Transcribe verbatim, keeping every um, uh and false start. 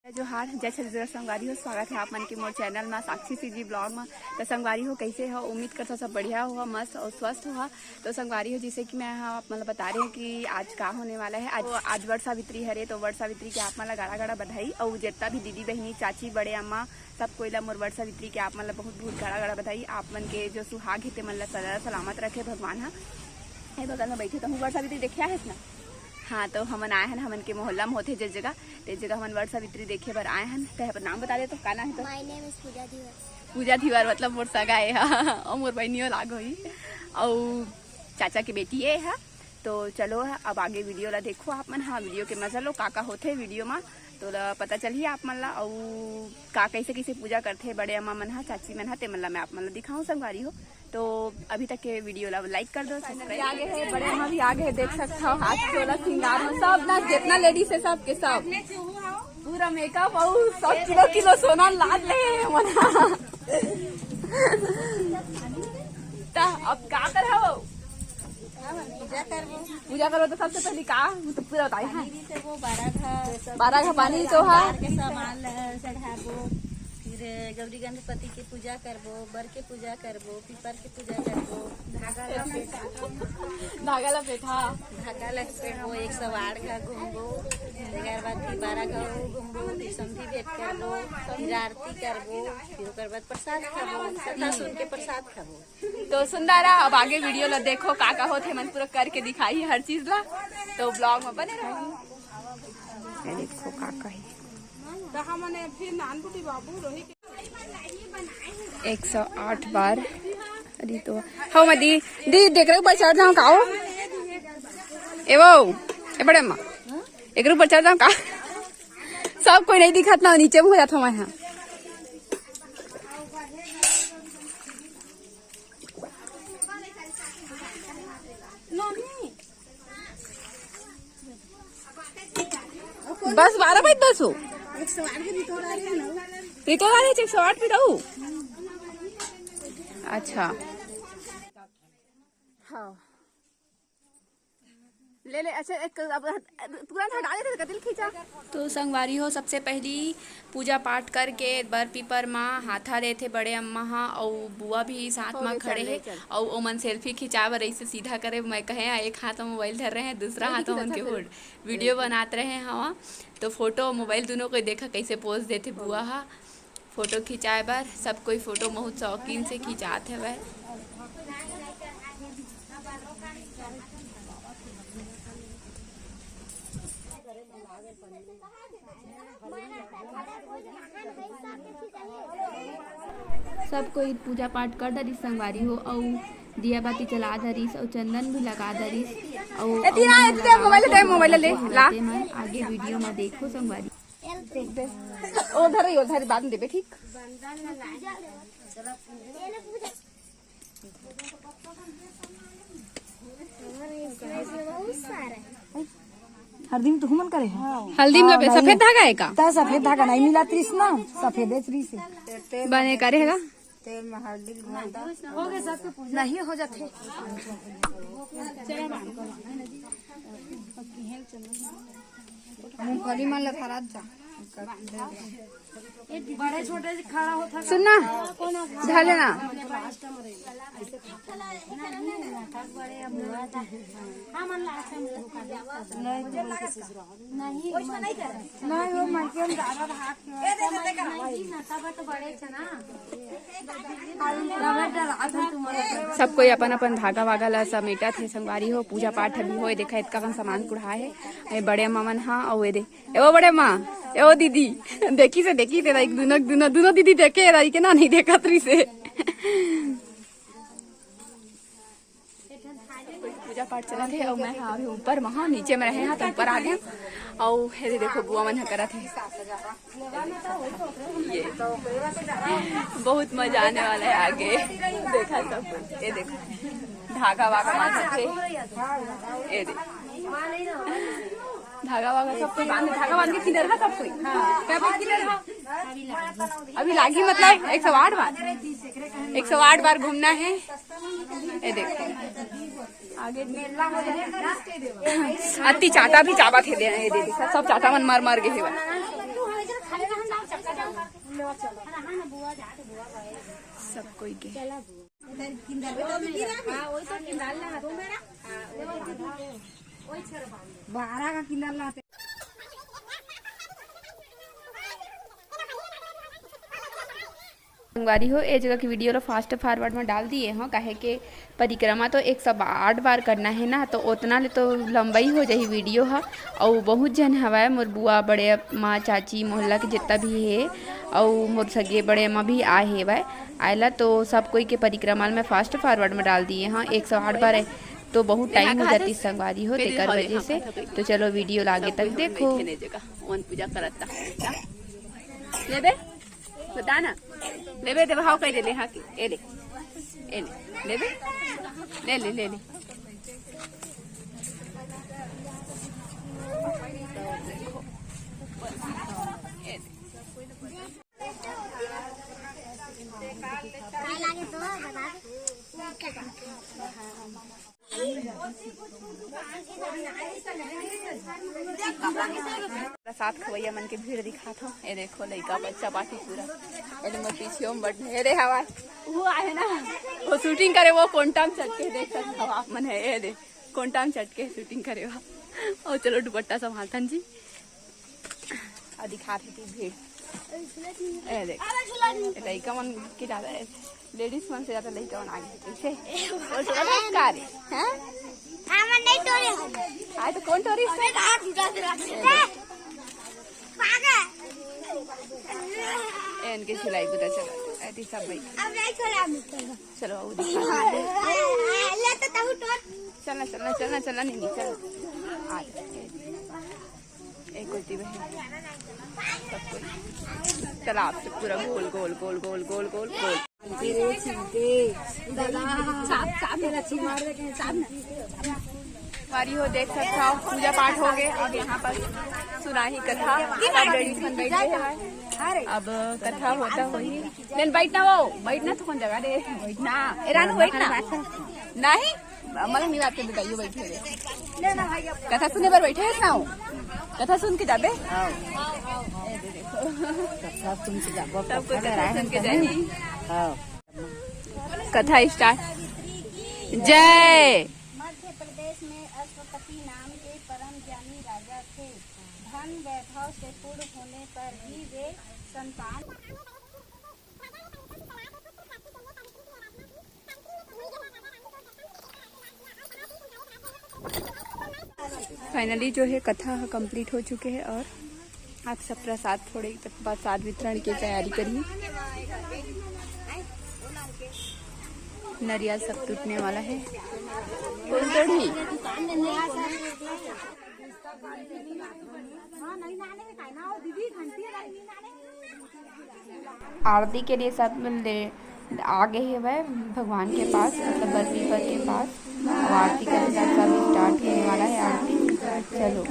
जोहार, जय छत्तीसगढ़ संगवारी हो, स्वागत है आप मन के मोर चैनल मा, साक्षी सीजी ब्लॉग मा। तो संगवारी हो, कैसे हो? उम्मीद करता सब बढ़िया हो, मस्त और स्वस्थ हो। तो संगवारी हो, जैसे कि मैं, हाँ, आप मन ला बता रहे हैं कि आज का होने वाला है। आज, आज वट सावित्री हरे, तो वट सावित्री के आप मन ला गाड़ा गाड़ा बधाई। और जितना भी दीदी बहिनी, चाची, बड़े अम्मा, सब कोई ला मोर वट सावित्री के आप मन ला बहुत बहुत गाड़ा गाड़ा बधाई। आप मन के जो सुहाग है, ते मन ला सदा सलामत रखे भगवान हा। ए बगल में बैठे तो हूँ, वट सावित्री देखे आहे ना? हाँ, तो हमन आए हन, हमन के मोहल्ला में होथे जे जगह, ते जगह हमन वट सावित्री देखे बर आए हन। ते अपन नाम बता दे तो, का नाम है तो? My name is पूजा धीवर। पूजा धीवर मतलब मोर सगा ए हा, और मोर बहनियों लाग होई, और चाचा के बेटी ए हा। तो चलो, अब आगे वीडियो ला देखो आप मन। हाँ, वीडियो के मजा लो, का का होथे वीडियो मा, तो ला पता चलही आप मन ला, और का कैसे कैसे पूजा करथे बड़े अम्मा मन हा, चाची मन हा, ते मन ला मैं आप मन ला दिखाऊं संगवारी हो। तो अभी तक के वीडियो ला लाइक कर दो, सब्सक्राइब। आगे है बड़े अम्मा भी आगे है, देख सकते हो हाथ चोला श्रृंगार में सब ना, जितना लेडीज है सब के सब पूरा मेकअप और सब किलो किलो सोना लाद ले हैं मना। ता अब का कर हो? पूजा करबो। पूजा करबो तो सबसे पहले का, वो तो पूरा बताई है। पानी भी करबो, बारह घा, बारह घा पानी तो है। बाहर के सामान ल चढ़ाबो, फिर गौरी गणपति के पूजा करबो, बर के पूजा करबो, पीपर के पूजा करबो, धागा लपेटबो। धागा लपेटा। धागा लपेटबो, एक सौ आठ घा घूमबो, तेकर बाद फिर बारह घा घूमबो, फिर समधी भेंट करबो, फिर आरती करबो, फिर ओकर बाद प्रसाद खाबो, कथा सुन के प्रसाद खाबो। तो सुंदरा, अब आगे वीडियो ला देखो, का का होथे, मन पूरा करके दिखाई हर चीज ला, तो ब्लॉग में बने रहो। ये देखो का का है। तो हमने फिर नान बुटी बाबू रोही के एक सौ आठ बार। अरे तो, हो मैं दी, दी, देख रहे ऊपर चढ़ जाऊं का हो? ए वो, ए बड़े अम्मा, एक ऊपर चढ़ जाऊं का? सब कोई नहीं दिखात ना, नीचे में हो जाता हूँ मैं यहाँ। बस बारह बज दस हो। एक सौ आठ भी तो आ रहे हैं ना। रितोला रे, एक सौ आठ भी रहू। अच्छा। हाँ। ले ले, अच्छा, एक अब हट-, तुरंत हटा देते, कतिल खींचा। तो संगवारी हो, सबसे पहली पूजा पाठ करके बर पीपर मा हाथा देथे बड़े अम्मा हा, अउ बुआ भी साथ मा खड़े हे, अउ ओमन सेल्फी खिंचाए बर ऐसे सीधा करे, मैं कहे, एक हाथ मा मोबाइल धर रहे हैं, दूसरा हाथ मा उनके फोटो, वीडियो बनात रहे हवा। तो फोटो मोबाइल दोनों को देखा कैसे पोज देथे बुआ हा। फोटो खिंचाए बर सब कोई फोटो बहुत शौकीन से खिंचात हवय। सब कोई पूजा पाठ कर डरिस संगवारी हो, अउ दिया बाती जला धरिस, अउ चंदन भी लगा धरिस, अउ एती ना, एती मोबाइल दे, मोबाइल ले, ला। आगे वीडियो में देखो संगवारी। ओ धर, ओ धर, बाद में देबे, ठीक। हरदी में तो हुमन करे है। हल्दी में हाँ, लपे-, नहीं। सफेद धागा है का? त सफेद धागा नहीं मिला त्रिस ना, सफेद है त्रिस है। बने करे है का? तेल में हल्दी घुमा दो। नहीं हो जाते। मूंगफली मन ल धरात जा। बड़े छोटे से खड़ा होता। सुन ना, धर लेना। सब कोई अपन अपन धागा वागा ला समेटत हे संगवारी हो। पूजा पाठ अभी होए, देखा एतका कन सामान कुढ़ा हे। ए बड़े अम्मा मन हा, अउ ए दे, ए वो बड़े अम्मा, ए वो दीदी, देखी से, देखी से, दाई, दुनो, दुनो, दुनो दीदी देखे, दाई के ना नहीं देखत रही से। पूजा पाठ चलत हे, अउ मैं हा अभी ऊपर में हा, नीचे में रहे हा, तो ऊपर आ गए। अउ हे दे देखो, बुआ मन हा करत हे। ये बहुत मजा आने वाला है आगे। देखा सब, ये देखो, धागा वागा बांधत हे। ये दे, धागा वागा सब कोई बांध, धागा बांध के किनर हा सब कोई। हाँ, क्या बात किनर हा? अभी लागी मतलब एक सौ आठ बार, एक सौ आठ बार घूमना है। ये देखो, आगे अति चाटा भी चाबत हे, दे, ये दे, सब चाटा मन मर मर गए हे। सब कोई के। बारह का किनारा लाते। संगवारी हो, ए जगह के वीडियो ला फास्ट फॉरवर्ड में डाल दिए हव, काहे के परिक्रमा तो एक सौ आठ बार करना है ना, तो ओतना ले तो लंबई हो जाही वीडियो ह। अउ बहुत झन हवय, मोर बुआ, बड़े माँ, चाची, मोहल्ला के जितना भी हे, अउ मोर सगे बड़े माँ भी आए हेवय। आयला तो सब कोई के परिक्रमा ल मैं फास्ट फॉरवर्ड में डाल दिए हव, एक सौ आठ बार है, तो बहुत टाइम हो जाती संगवारी हो, तेकर वजह से। तो चलो वीडियो ला आगे तक देखो। पूजा करता। लेबे? बता ना। लेबे देबे, हाव कह दे ले, हाँ की। ए ले। ए ले। लेबे? ले ले, ले ले। प्रसाद खवैया मन के भीड़ दिखात हो। ए देखो, लइका बच्चा बाटी पूरा। ए दे मोर पीछे में बड़ ढेरे हवा। वो आहे ना, वो शूटिंग करे, वो कोंटा म चढ़ के देख सकत हव आप मन हे। ए दे, कोंटा म चढ़ के शूटिंग करे वा। अउ चलो दुपट्टा संभालथन जी। अउ दिखात हे भीड़। ए देख, ए लइका मन के ज्यादा, लेडीज मन से ज्यादा लइका मन आगे हे। कैसे? वो टोरा का रे? हैं? हमन नहीं टोरे हन। आय तो कौन टोरी? अबे रात उठा दे रहा। ए, पागल। ए, इनके सिलाई बुता चला। ऐसी सब भाई। अब नहीं छोड़ा हम इसको। चलो, वो दिखा। ले तो तब टोर। चलना, चलना, चलना, चलना, नहीं, नहीं, चल। आ जा। एक उल्टी बहन। सब कोई। तालाब से पूरा गोल, गोल, गोल। वारी हो, देख सकत हव, पूजा पाठ हो गए। अब यहाँ पर सुनाही कथा, सब लेडीज मन बैठ गए हवय। अब कथा होता होही। लेन बैठ ना, वो बैठ ना, तो कौन जगह दे, बैठ ना। ए रानू, बैठ ना। नहीं, मलंग नहीं बात कर, बताइए, बैठे हुए। कथा सुने बर बैठे हस ना हो? कथा सुन के जाबे? कथा सुन के जाबो, सबको कथा कथा सुन के जाही। हाँ। कथा स्टार्ट। जय। मध्य प्रदेश में अश्वपति नाम के परम ज्ञानी राजा थे। धन वैभव से पूर्ण होने पर भी वे संतान फाइनली जो है कथा ह कंप्लीट हो चुके हे और आप सब प्रसाद, थोड़े प्रसाद वितरण के तैयारी करिए। नरियल सब टूटने वाला है। कौन तोड़ही? आरती के लिए सब ले आगे हेवय भगवान के पास, मतलब बरपीपर के पास। अब आरती का सब स्टार्ट होने वाला है। आरती चलो।